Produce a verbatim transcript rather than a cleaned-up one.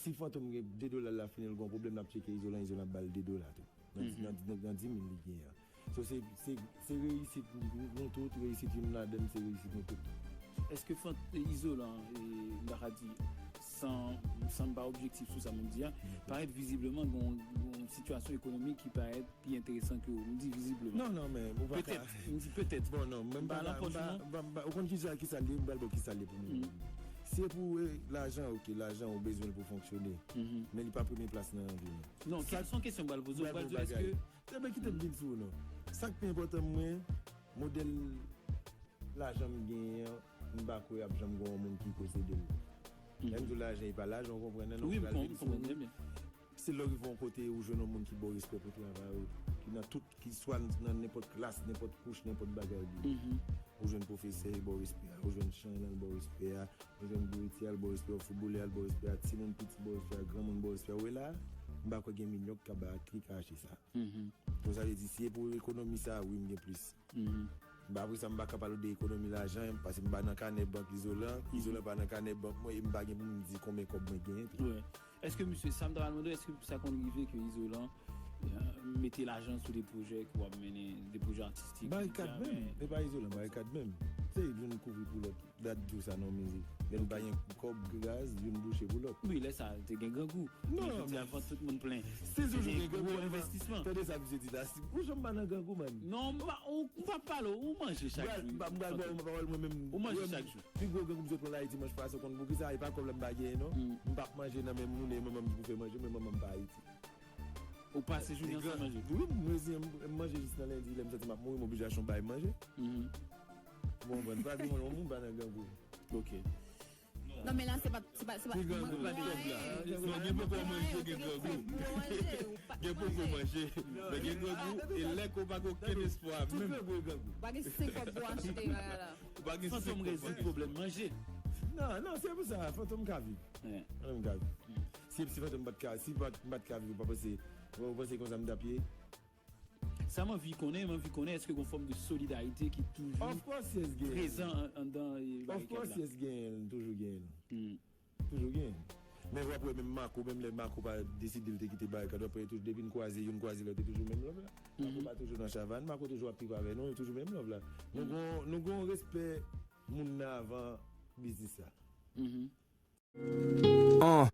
Si Fantom gen de dola l la fini, l gen yon pwoblèm, l ap tcheke Izolan, Izolan ap ba l de dola tou. Nan, nan, nan, nan dis mil li genyen an. So, se, se, se reyisit nou tout, reyisit youn ladan n, se reyisit nou tout. Èske Fant-, Izolan, e, m ta ka di, san, san m pa objektif sou sa m ap di a, parèt vizibleman gen yon, yon sitiyasyon ekonomik ki parèt pi enteresan ke ou. M di vizibleman. Non, non, men ou pa ka. Petèt, m di petèt. Bon, non, men m pa ka, m pa, m pa, m pa, ou konn kisa, kisa l ye, m pral ba w kisa l ye pou mwen. Si e pou, e, lajan, oke, lajan ou bezwen l pou fonksyone. Men li pa premye plas nan vi nou. Non, se yon kesyon m pral poze w, m pral di w, èske Ebyen, kite m vin sou ou non. Sa k pi enpòtan mwen, modèl lajan m genyen an, m pa kwè ap janm gen yon moun ki posede l. Lè m di w lajan, e pa lajan, ou konprann, non? Wi, m konprann trè byen. Se lè w rive yon kote, ou jwenn yon moun ki ba w respè pou travay ou, ki nan tout, ki swa nan nenpòt klas, nenpòt kouch, nenpòt bagay li ye. Ou jwenn pwofesè, li ba w respè a. Ou jwenn chan an, li ba w respè a. Ou jwenn bouyeti a, li ba w respè a. Foutbolè a, li ba w respè a. Timoun piti ba w respè a. Granmoun ba w respè a. Ou wè la, m pa kwè gen milyòn k ka ba, ki ka achte sa. Donk, sa vle di, si e pou ekonomi sa, wi, m gen plis. Ba, apre sa, m pa ka pale w de ekonomi lajan, paske m pa nan kanè bank Izolan, Izolan pa nan kanè bank mwen, e m pa gen pou m di konbyen kòb mwen genyen tou. Èske misye, sa m ta pral mande w, èske sa konn rive ke Izolan, e, mete lajan sou de pwojè ke w ap mennen, de pwojè atistik? Barikad menm, e pa Izolan, Barikad menm. Se youn kouvri pou lòt. Dat di w sa nan mizik. Lè n pa gen kòb gaz, youn bouche pou lòt. Wi, lè sa te gen grangou. Non, men avan tout moun plen. Se toujou gen grangou. Envestisman. Tande sa misye di la. Ou janm pa nan grangou, man. Non, m pa, ou, m pa pale w, ou manje chak jou. M pral ba w pawòl mwen menm. Ou manje chak jou. Pi gwo grangou misye pran la Ayiti, manch pase konn poukisa, e pa kòb la m pa genyen non. M p ap manje nan men moun e manman m ki pou fè manje, men manman m pa Ayiti. Ou pase jounen san manje? Wi, m reziyen m, m manje jis nan lendi, lè m santi m ap mouri, m oblije achte yon bagay manje. Ou konprann? Pa gen yon moun pa nan grangou. Ok. Non, men la, se pa, se pa, se pa. Ki grangou? Pa de kòb la. Non, gen poko manje, gen grangou. Gen poko manje, men gen grangou, e lè ke w pa gen okenn espwa menm. Tout grangou e grangou. Pa gen senk kòb pou achte bagay la. Ou pa gen senk kòb pou achte. Fantom rezoud pwoblèm manje. Non, non, se pou sa, Fantom ka viv. Fantom ka viv. Si, si Fantom pa t ka, si pa, pa t ka viv, ou pa panse, ou panse konsa m t ap ye? Sa m anvi konnen, m anvi konnen èske gon fòm de solidarite ki toujou Of course, yes, genyen. Prezan an, anndan, e, Of course, barikad la. Yes, genyen, toujou genyen. Toujou genyen. Men w ap wè menm Mako, menm lè Mako pa deside l te kite Barikad, w ap wè toujou depi n kwaze, youn kwaze lòt, e toujou menm love la. Mako pa toujou nan chavann, Mako toujou ap trip avè nou, e toujou menm love la. Nou gon, nou gon respè moun nan avan biznis la. Uh.